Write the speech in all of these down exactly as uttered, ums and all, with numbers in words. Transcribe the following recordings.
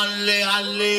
Ale, ale.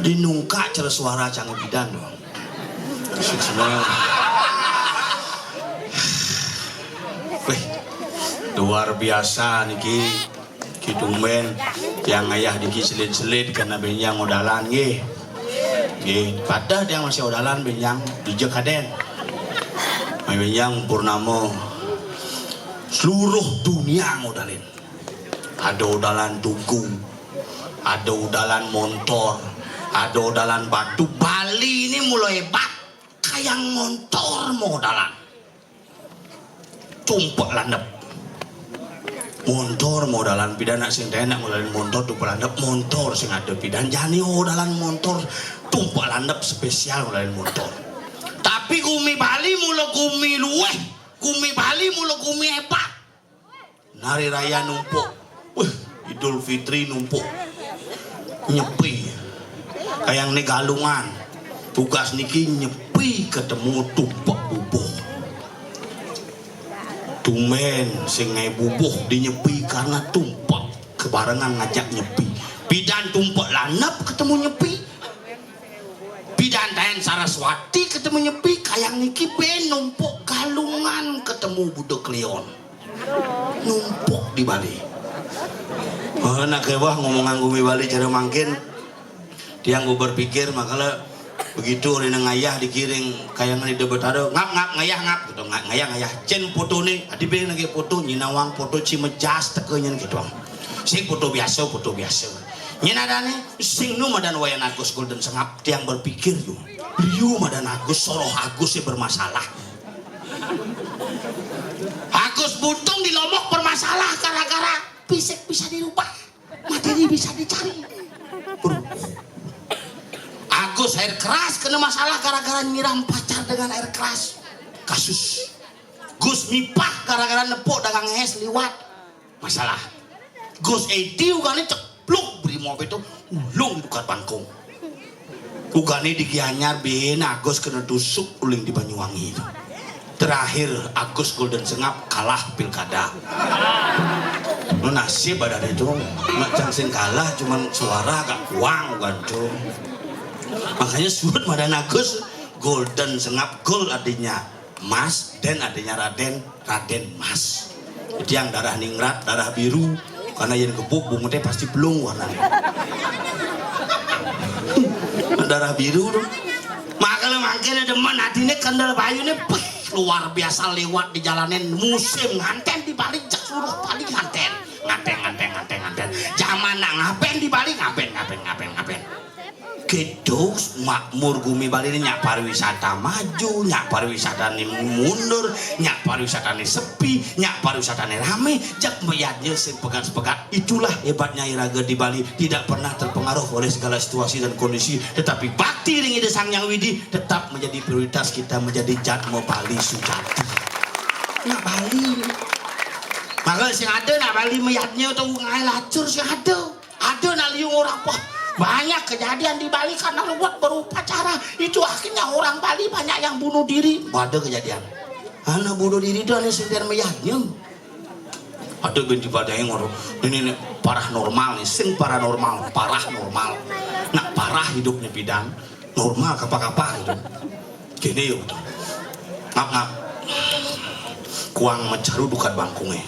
Jadi nungkak cara suara cang bidan tu. Semua. Weh, luar biasa niki. Ki tumben tiang ngayah diki selid-selid karena benjang odalan nggih. Nggih, pateh tiang masih odalan benjang dija kaden. Mai benjang purnama seluruh dunia ngodalin. Ada odalan tugu, ada odalan montor, ada odalan batu. Bali ni mula hebat, kayang montor modalan. Tumpek landep. Montor modalan pidan nak sing tenak modalan montor tumpek landep, montor sing ada pidan jani odalan montor tumpek landep spesial modalan montor. Tapi gumi Bali mula gumi luweh, gumi Bali mula gumi hebat. Hari raya numpuk. Wih, Idul Fitri numpuk. Nyepi. Kayang ni Galungan. Tugas niki nyepi ketemu tumpek bubuh. Tumben sing ngai bubuh dinyepi karena tumpek kebarengan ngajak nyepi. Pidan tumpek lanep ketemu nyepi. Pidan taen Saraswati ketemu nyepi, kayang niki ben numpuk Galungan ketemu Buda Kliwon. Numpuk di Bali. Oh, nak kewah ngomongan gumi Bali cara mangkin. Tiang ku berpikir makala begitu rina ngayah dikiring kayangan ida betara, "Ngap, ngap, ngayah, ngap," gitu. "Ngap, ngayah, ngayah." Cen foto ni, adi be lagi foto, nyinawang foto ci mejas teka nyen gitu. Sing foto biasa, foto biasa. Nyen ada ni, sing nu madan Wayan Agus Golden Sengap, tiang berpikir tu. Liu madan Agus, soroh Agus yang bermasalah. Agus Buntung di Lombok bermasalah gara-gara fisik bisa dirubah. Materi bisa dicari. Agus air keras kena masalah gara-gara nyiram pacar dengan air keras. Kasus. Gus Mipah gara-gara nepuk dagang es liwat. Masalah. Gus Etiu kali cepluk beri Ngopi to ulung di tukad bangkung. Ugané di Gianyar bin Agus kena tusuk uling di Banyuwangi to. Terakhir Agus Golden Sengap kalah pilkada. Nasib ada itu, macam sing kalah cuman suara agak kuang gantung. Makanya suud madan Agus Golden Sengap, gol adanya Mas, den adanya Raden, Raden Mas. Jadi yang darah ningrat, darah biru, karena yang gebuk bungetnya pasti belum warnanya. Darah biru tuh. Makanya mangkene demen hatinya kendal bayunya, peh, luar biasa lewat di jalanan musim nganten di Bali, cek suruh Bali nganten. Nganten, nganten, nganten, nganten. Zaman nak ngapen di Bali, ngapen, ngapen, ngapen, ngapen. Gitu, makmur gumi Bali ini nyak pariwisata maju, nyak pariwisata ini mundur, nyak pariwisata ini sepi, nyak pariwisata ini rame, jak meyadnya sing pegat-pegat. Itulah hebatnya iraga di Bali, tidak pernah terpengaruh oleh segala situasi dan kondisi, tetapi bakti ring Ida Sang Hyang Widi tetap menjadi prioritas kita menjadi jadma Bali sujati. Nyak Bali. Maka sing ada nyak Bali meyadnya tu ngae lacur sing ada. Ada nak liu orang, wah, banyak kejadian di Bali karena buat berupacara. Itu akhirnya orang Bali banyak yang bunuh diri. Ada kejadian. Anak bunuh diri itu ada sing meyadnya. Ada binti badai ngoro. Ini nih paranormal nih, sing paranormal, paranormal. Nak parah hidupnya bidang, normal kapa-kapa itu. Gini yuk. Ngap, ngap. Kuang macaru tukad bangkungnya.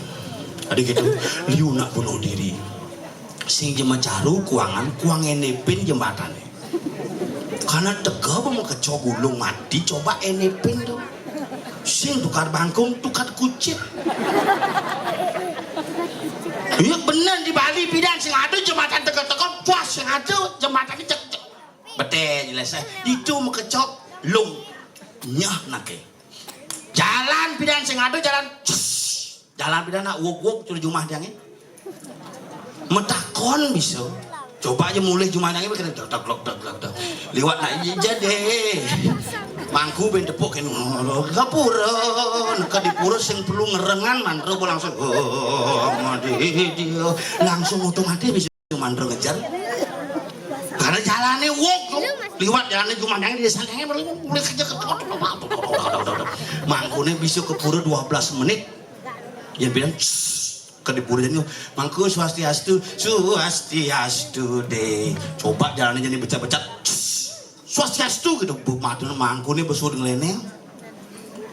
Ada gitu, liu nak bunuh diri. Sing ja macaru kuangan, kuang enepin jembatannya. Karena tega apa mau kecok gulung mati, coba enepin tuh. Sing tukad bangkung, tukad kucit. Iya bener di Bali pidan sing ada jembatan tega-tega, puas sing ada jembatan cek, cek. Betul jelas eh. Itu mau kecok lung nyah nake. Jalan pidan sing ada jalan. Cus. Jalan pidan nak wok-wok tu jumah jange. Metakon bisa. Coba aja mulih jumah jange kena dok dok dok dok dok. Liwat nak jadi. Mangku bin tepuk kena gapura. Neka di pura sing perlu ngerengan mantra bo langsung. Oh, mati dia. Langsung otomatis bisa mantra ngejar. Karena jalannya wok tuh. Liwat jalannya cuma yang di sana yang mulai kerja ke mangkune bisa ke pura dua belas menit. Yang bilang ke di pura jadi mangku swastiastu, swastiastu deh. Coba jalannya jadi becat-becat. Swastiastu gitu, bu matu mangkune besur ngeleneng.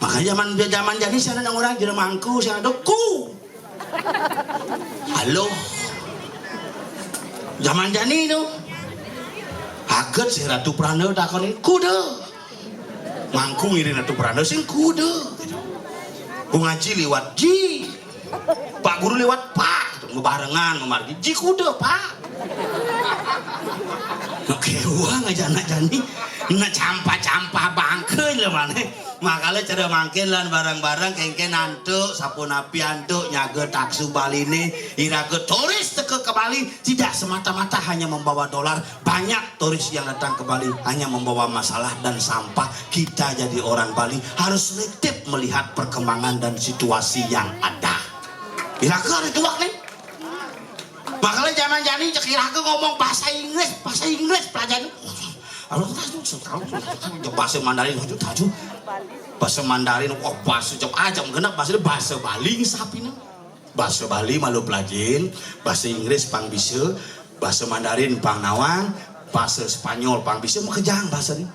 Makanya zaman zaman jadi sana orang jadi mangku sana ada ku. Halo. Zaman jani tu. Aget si Ratu Pranda takoni kuda. Mangku ngiring Ratu Pranda sing kuda. Ku ngaji liwat ji. Pak guru liwat pak. Ngebarengan ngemargi ji kuda pak. Oke, uang aja anak jani. Nah campah-campah bangke lah mana. Makanya cara mangkin lan bareng-bareng kengken antuk, sapunapi antuk nyaga taksu Bali ni, iraga turis teka ke Bali tidak semata-mata hanya membawa dolar, banyak turis yang datang ke Bali hanya membawa masalah dan sampah. Kita jadi orang Bali harus selektif melihat perkembangan dan situasi yang ada. Iraga ada tuak ni. Makanya zaman jani cek iraga ngomong bahasa Inggris, bahasa Inggris pelajaran. Bahasa Mandarin hujud haju. Bahasa Mandarin wah bahasa jam ajam genap bahasa bahasa Bali sapi na. Bahasa Bali malu pelajin, bahasa Inggris pang bisa, bahasa Mandarin pang nawang, bahasa Spanyol pang bisa makejang bahasa ni.